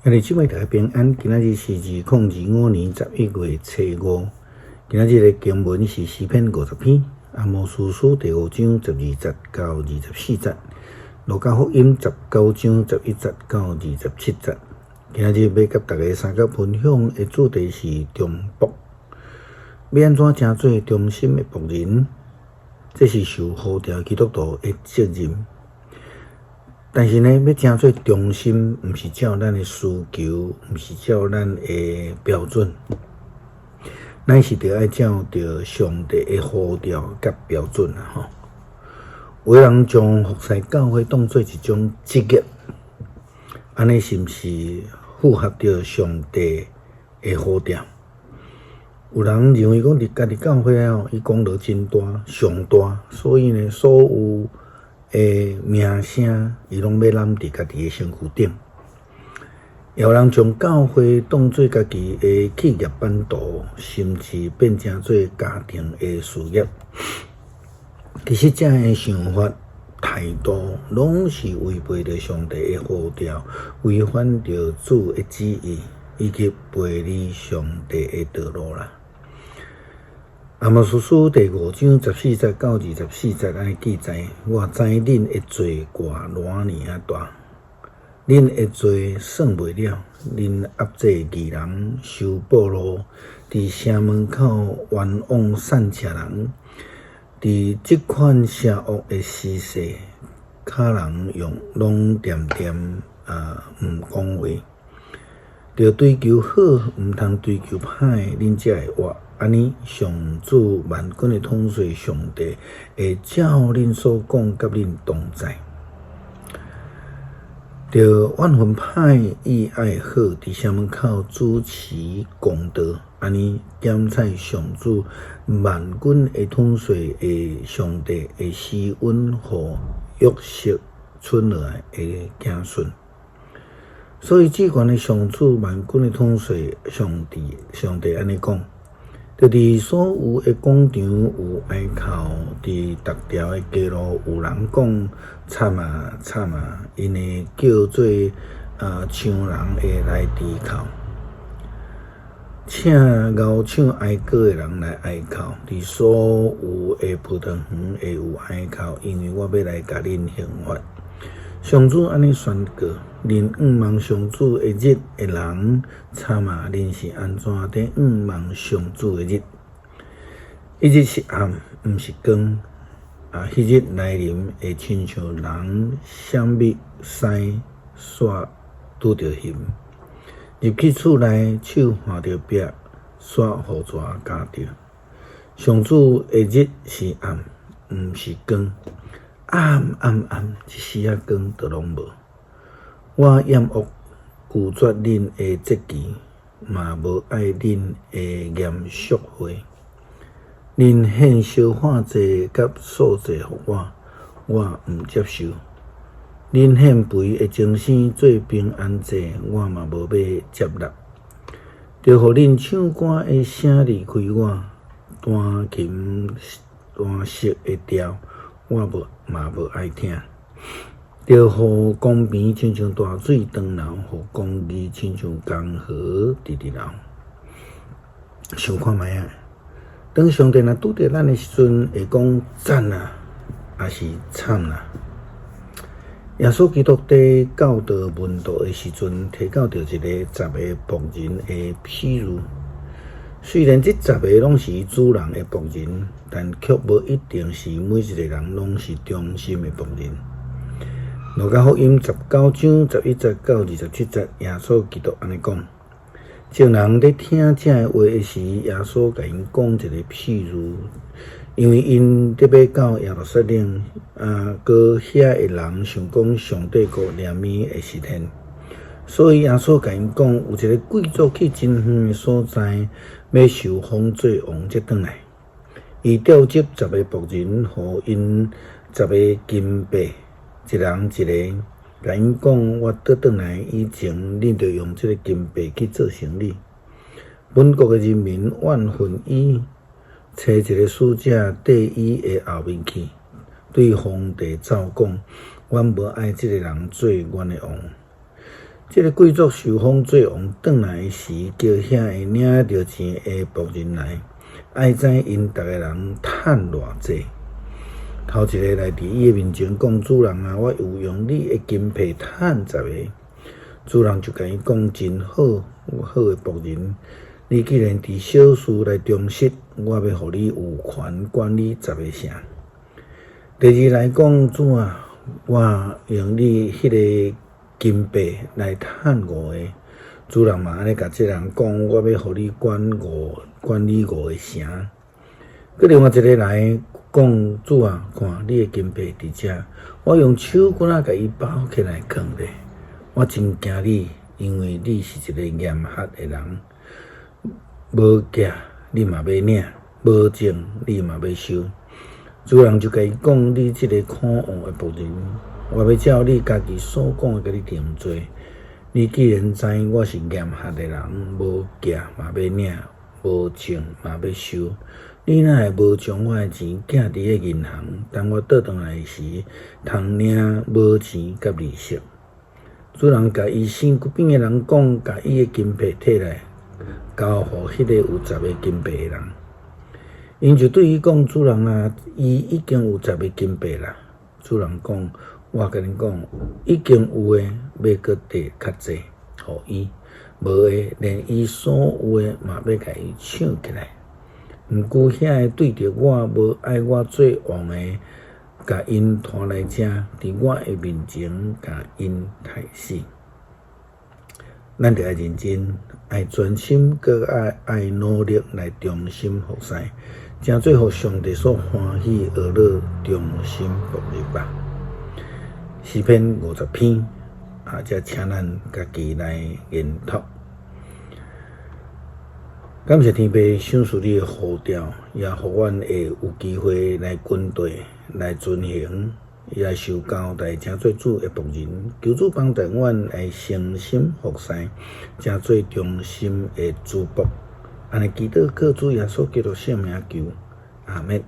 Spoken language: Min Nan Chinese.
兄弟姊妹大家平安，今仔日是2025年11月初五。今仔日的經文是詩篇50篇，阿摩司書第五章12節到24節，路加福音19章11節到27節。今仔日欲佮大家相共分享的主題是忠僕。欲按怎成做忠心的僕人？這是受呼召基督徒的責任。但是呢，欲成做忠心，毋是照咱的需求，毋是照咱的標準，咱是著愛照著上帝的呼召佮標準啊！吼，有的人將服侍教會當做一種職業，按呢是毋是符合著上帝的呼召？有人認為講佇家己教會哦，伊功勞真大，上大，所以呢，所有的名聲，伊攏欲攬佇家己的身軀頂。有人將教會當做家己的企業版圖，甚至變成做家庭的事業。其實，這樣的想法態度，攏是違背著上帝的呼召，違反著主的旨意，以及背離上帝的道路啦。阿摩司書第五章14節到24節按呢記載：我知恁的罪過偌爾仔大，恁的罪算袂了。恁壓制義人，收賄賂，佇城門口冤枉散赤人，佇這款邪惡的時勢，跤人用攏恬恬啊，毋講話。著追求好，毋通追求歹，恁才會活。按呢，上主萬軍的統帥上帝會照恁所講，佮恁同在。著怨恨歹，意愛好，佇城門口主持公道。按呢，檢採上主萬軍的統帥的上帝會施恩予約瑟剩落來的子孫。所以，至懸的上主萬軍的統帥上帝，上帝按呢講。就佇所有的廣場有哀哭，佇逐條的街路有人講慘啊慘啊！𪜶會叫做啊搶人的來啼哭，請𠢕唱哀歌的人來哀哭。佇所有的葡萄園會有哀哭，因為我欲來共恁刑罰。上主按呢宣告：恁仰望上主的日的人，慘啊！恁是按怎佇仰望上主的日？彼日是暗，毋是光。啊，彼日來臨會親像人閃密屎煞拄著熊，入去厝內，手橫著壁，煞予蛇咬著。上主的日是暗，毋是光。暗暗暗，一絲仔光都攏無。我厭惡拒絕恁的節期，嘛無愛恁的嚴肅會。恁獻燒化祭佮素祭予我，我毋接受。恁獻肥的精牲做平安祭，我嘛無欲接納。著予恁唱歌的聲離開我，彈琴彈瑟的調，我無嘛無愛聽，著予公平親像大水長流，予公義親像江河直直流。想看覓仔？當上帝若拄著咱的時陣，會講讚啊，抑是慘啊？耶穌基督佇教導門徒的時陣，提到著一個十个僕人的譬喻。雖然這十个攏是主人的僕人，但卻無一定是每一個人攏是忠心的僕人。路加福音19章11節到27節，耶穌基督按呢講：眾人佇聽這个話的時，耶穌共𪜶講一个譬喻，因為𪜶欲到耶路撒冷，啊，閣遐的人想講上帝國念暝會實現。所以耶穌共𪜶講，有一个貴族去真遠的所在，欲受封做王才轉來。伊召集十个僕人，予𪜶十個金幣，一人一个，共𪜶講：我倒轉來以前，恁著用這个金幣去做生理。本國的人民怨恨伊，差一个使者綴伊的後面去，對皇帝奏講：阮無愛這个人做阮的王。這个貴族受封做王轉來的時，叫遐个領著錢的僕人來，愛知𪜶逐个人趁偌濟。頭一个來佇伊的面前講：主人啊，我有用你的金幣趁十个。主人就共伊講：真好，有好的僕人，你既然佇小事來忠實，我欲予你有權管理十个城。第二來講：主啊，我用你彼个金幣來趁五个。主人嘛按呢共這人講：我欲予你管理五個城。閣另外一个來講：主啊，看你的金幣佇遮，我用手棍仔共伊包起來囥咧。我真驚你，因為你是一个嚴厲的人，無寄你嘛欲領，無種你嘛欲收。主人就共伊講：你這个可惡的僕人，我欲照你家己所講的共你定罪。你既然知我是嚴厲的人，無寄嘛欲領，無種嘛欲收，你哪會無將我的錢寄佇个銀行？當我倒轉來時，通領無錢佮利息。主人共伊身軀邊的人講：共伊的金幣提來，交予彼个有十个金幣的人。𪜶就對伊講：主人啊，伊已經有十个金幣啦。主人講：我共恁講，已經有的，欲閣提較濟予伊；無的，連伊所有的嘛欲共伊搶起來。毋過遐个對著我無愛我做王的，共𪜶拖來遮，佇我的面前共𪜶刣死。咱著愛認真，愛專心，閣愛努力來忠心服侍，成做予上帝所歡喜學樂忠心僕人吧。詩篇50篇，啊，這請咱家己來研讀。感謝天父賞賜你的呼召，也予阮會有機會來跟綴、來遵行，也受交代，成做主的僕人。求主幫助阮來誠心服侍，成做忠心的主僕。按呢祈禱，靠主耶穌基督聖名求，阿們。